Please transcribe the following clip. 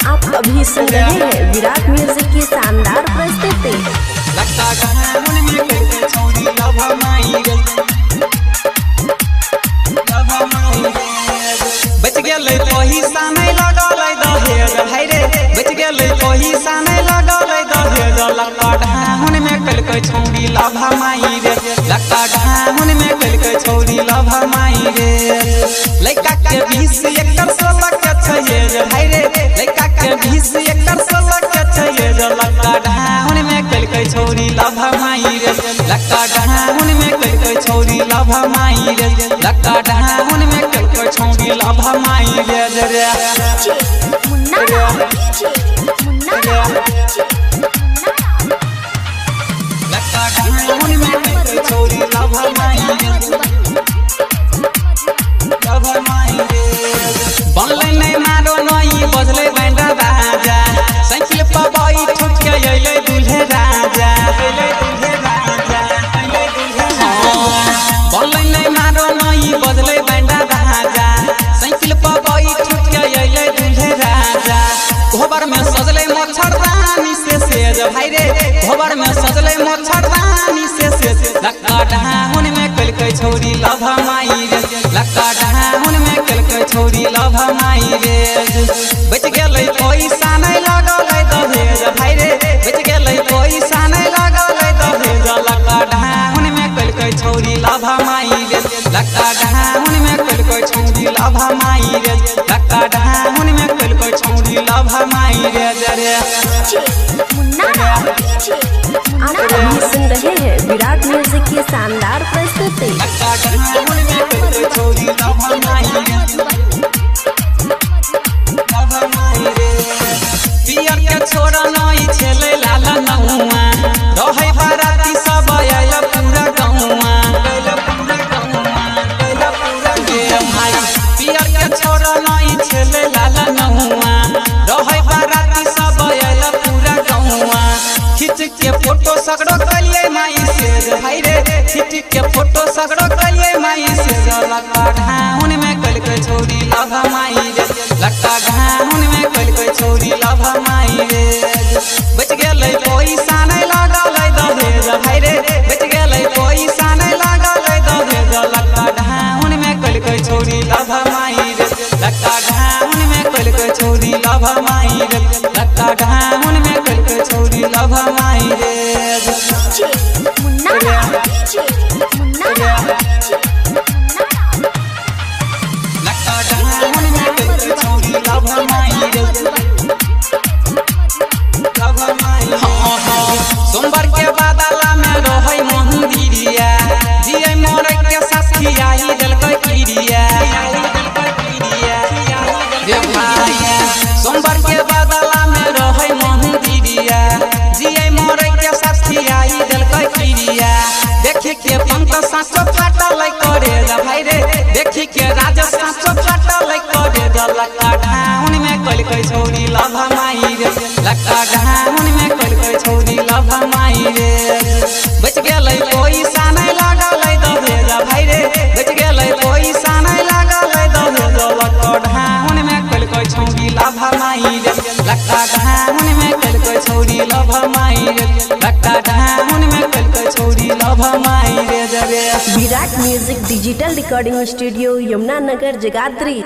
आप अभी सुन रहे हैं विराट म्यूजिक की शानदार प्रस्तुति। बच गेलै पैसा नहि लगलै दहेज भाई रे, बच गेलै पैसा नहि लगलै दहेज। लक्का ढाहुन में कलकै छौड़ी लभा माई रे, लक्का ढाहुन में कलकै छौड़ी लभा माई रे। लड़का के 20 एकड़ 16 के छै रे भाई रे, लड़का के 20 एकड़ 16 के छै रे। लक्का ढाहुन में कलकै छौड़ी लभा माई रे, लक्का ढाहुन में कलकै छौड़ी लभा माई रे, लक्का ढाहुन में कलकै छौड़ी लभा माई रे रे। मुन्ना मुन्ना लक्का ढाहुन में कलकै छौड़ी लभा माई रे, लभा माई रे। बनलै नै मारो नई बजलै बैंडा बाजा, साइकिल पर बैठ के अइलै दूल्हे राजा, अइलै दूल्हे राजा, अइलै दूल्हे राजा। बनलै नै मारो नई बजलै बैंडा बाजा, साइकिल पर बैठ के अइलै दूल्हे राजा। कोहबर में सजलै मच्छरदानी से सेज भाई रे, कोहबर में सजलै मच्छरदानी से सेज। लक्का ढाहुन में कलकै छौड़ी लभा माई रे, लक्का ढाहुन में कलकै छौड़ी लभा माई रे। बच गेलै पैसा नहि लगलै दहेज भाई रे, बच गेलै पैसा नहि लगलै दहेज। लक्का ढाहुन में कलकै छौड़ी लभा माई रे, लक्का ढाहुन में कलकै छौड़ी लभा माई रे, लक्का ढाहुन में कलकै छौड़ी लभा माई रे रे। मुन्ना आप अभी सुन रहे हैं विराट म्यूजिक की शानदार प्रस्तुति। लक्का ढाहुन में कलकै छौड़ी लभा माई रे, लभा माई रे। पियर के छोरा नई छेलै लाल नौआ, रहै बाराती सब आयल पूरा गौआ, आयल पूरा गौआ, आयल पूरा गे भाई। पियर के छोरा नई छेलै लाल नौआ, रहै बाराती सब आयल पूरा गौआ। खींच के फोटो सगरो कलिए माई से भाई रे, खींच के फोटो सगरो कलिए माई से। लक्का ढाहुन में कलकै छौड़ी लभा माई रे, लक्का ढाहुन में कलकै छौड़ी लभा माई रे। बच गेलै पैसा नहि लगलै दहेज भाई रे, बच गेलै पैसा नहि लगलै दहेज। लक्का ढाहुन में कलकै छौड़ी लभा माई रे, लक्का ढाहुन में कलकै छौड़ी लभा माई रे, लक्का ढाहुन में कलकै छौड़ी लभा माई रे। मुन्ना मुन्ना लक्का ढाहुन में कलकै छौड़ी लभा माई रे, लभा माई। हाँ हाँ सोमवार के बादला में रहै मंदिरिया, जियै मरै के साथी आई देलकै किरिया, रे भाई। सोमवार के बादला में रहै मंदिरिया, जियै मरै के साथी आई देलकै किरिया। देखी के पंत साँचो फाटलै करे भाई रे, देखी के राजा साँचो फाटलै करे। लक्का ढाहुन में कलकै छौड़ी लभा माई रे, लक्का ढाहुन में कलकै छौड़ी लभा माई रे। बच गेलै पैसा नहि लगलै दहेज भाई रे, बच गेलै पैसा नहि लगलै दहेज। लक्का ढाहुन में कलकै छौड़ी लभा माई रे, लक्का ढाहुन में कलकै छौड़ी लभा माई रे, लक्का ढाहुन में कलकै छौड़ी लभा माई रे रे। Virat music digital recording studio, Yamuna Nagar, Jagadhri.